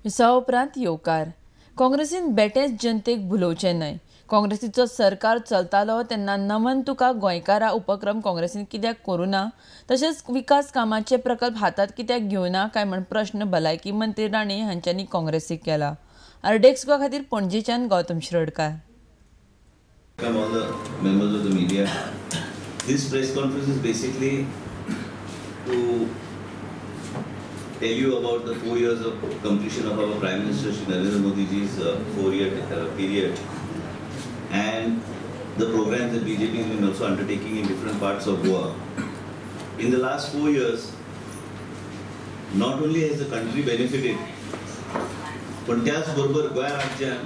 विसवा उपरांत येवकार. काँग्रेसीन बेटेच जनतेक भुलोवचें न्हय. काँग्रेसीचो सरकार चलतालो तेन्ना नमन तुका गोंयकारा उपक्रम काँग्रेसीन कित्याक करूं ना, तशेंच विकास कामाचे प्रकल्प हातांत कित्याक घेवना काय म्हण प्रश्न भलायकी मंत्री राणे हांच्यांनी काँग्रेसीक केला. आरडीएक्स गोवा खातीर पणजेच्यान Gautam Shirodkar. Welcome all the members of the media. This press conference is basically to tell you about the 4 years of completion of our Prime Minister Shri Narendra Modi ji's 4-year period and the programs that BJP has been also undertaking in different parts of Goa. In the last 4 years, not only has the country benefited, पण त्याचबरोबर गोंय राज्यान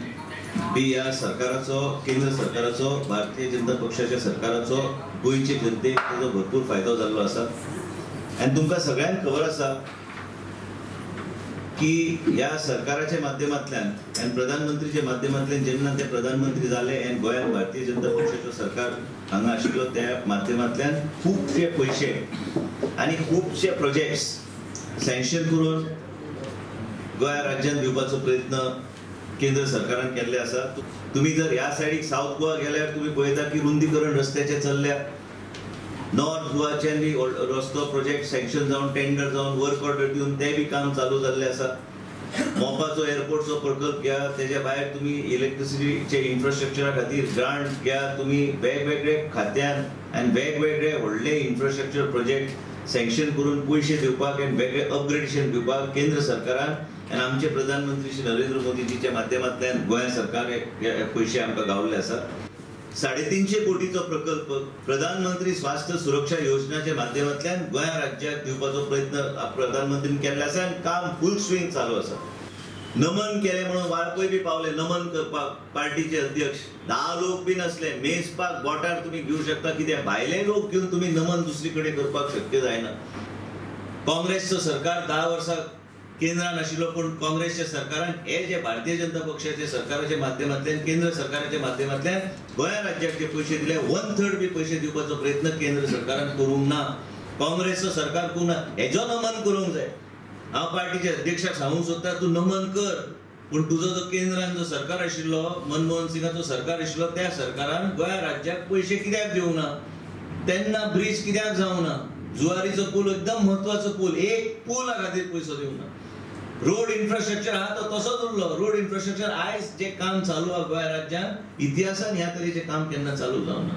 बी ह्या सरकाराचो, केंद्र सरकाराचो, भारतीय जनता पक्षाच्या सरकाराचो गोंयचे जनतेक ताजो भरपूर फायदो जाल्लो आसा. आनी तुमकां सगळ्यांक खबर आसा की ह्या सरकाराच्या माध्यमांतल्यान आनी प्रधानमंत्रीच्या माध्यमांतल्यान जेन्ना ते प्रधानमंत्री जाले आनी गोंयांत भारतीय जनता पक्षाचो सरकार हांगा आशिल्लो, त्या माध्यमांतल्यान खुबशे पयशे आनी खुबशे प्रोजेक्ट्स सँक्शन करून गोंय राज्यान दिवपाचो प्रयत्न केंद्र सरकारान केल्ले आसा. तुमी जर ह्या सायडीक सावथ गोवा गेल्यार तुमी पळयता की रुंदीकरण रस्त्याचें चल्ल्या, नॉर्थ गोवाच्यान बी रस्तो प्रोजेक्ट सँक्शन जावन टेंडर जावन वर्क ऑर्डर दिवन तें बी काम चालू जाल्लें आसा. मोपाचो एअरपोर्टचो प्रकल्प घ्या, तेज्या भायर तुमी इलेक्ट्रिसिटीचे इन्फ्रास्ट्रक्चरा खातीर ग्रांट घ्या, तुमी वेगवेगळे खात्यान आनी वेगवेगळे व्हडले इन्फ्रास्ट्रक्चर प्रोजेक्ट सँक्शन करून पयशे दिवपाक आनी वेगळे अपग्रेडेशन दिवपाक केंद्र सरकारान आनी आमचे प्रधानमंत्री श्री नरेंद्र मोदीजीच्या माध्यमांतल्यान गोंय सरकार पयशे आमकां गावल्ले आसा. 350 कोटीचो प्रकल्प प्रधानमंत्री स्वास्थ्य सुरक्षा योजनाच्या माध्यमांतल्यान गोंय राज्याक दिवपाचो प्रयत्न प्रधानमंत्रीन केल्लो आसा आनी काम फूल स्विंग चालू आसा. नमन केलें म्हणून वाळपय बी पावले नमन करपाक पार्टीचे अध्यक्ष, 10 लोक बी नासले, मेजपाक बोटार तुमी घेवं शकता कित्याक भायले लोक घेवन तुमी नमन दुसरी कडेन करपाक शक्य जायना. काँग्रेसचो सरकार 10 वर्सां केंद्रान आशिल्लो, पूण काँग्रेसच्या सरकारान हे जे भारतीय जनता पक्षाच्या सरकाराच्या माध्यमांतल्यान केंद्र सरकाराच्या माध्यमांतल्यान गोंय राज्याक जे पयशे दिले 1/3 बी पयशे दिवपाचो प्रयत्न केंद्र सरकारान करूंक ना, काँग्रेसचो सरकार करूंक ना. हेजो नमन करूंक जाय. हांव पार्टीच्या अध्यक्षाक सांगूंक सोदता, तूं नमन कर, पूण तुजो जो केंद्रान जो सरकार आशिल्लो, मनमोहन सिंगाचो सरकार आशिल्लो, त्या सरकारान गोंय राज्याक पयशे कित्याक दिवंक ना, तेन्ना ब्रिज कित्याक जावंक ना, जुवारीचो पूल एकदम म्हत्वाचो पूल, एक पुला खातीर पयसो दिवंक ना, रोड इन्फ्रास्ट्रक्चर आहा तो तसोच उरलो. रोड इन्फ्रास्ट्रक्चर आयज जे काम चालू आहा गोंय राज्यान, इतिहासान ह्या तरेचें काम केन्ना चालू जावंक ना.